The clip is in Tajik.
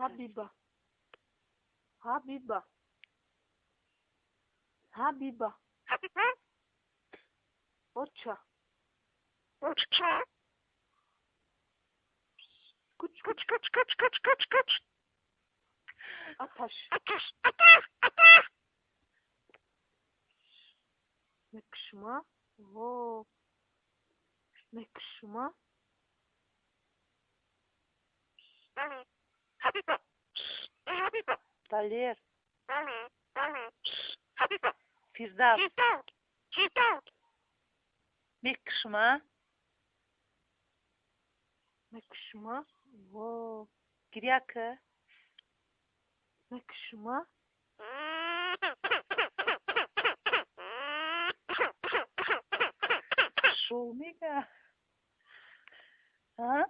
Ҳабиба, Ҳабиба, Ҳабиба. Оча. Куч, куч, куч, куч, куч, куч, куч. Аташ. Мекшма. Во. Мекшма. Далер. Фирдавс. Мекшма. Мекшма. Во. Гиряка. Мекшма. Шоу мега. А?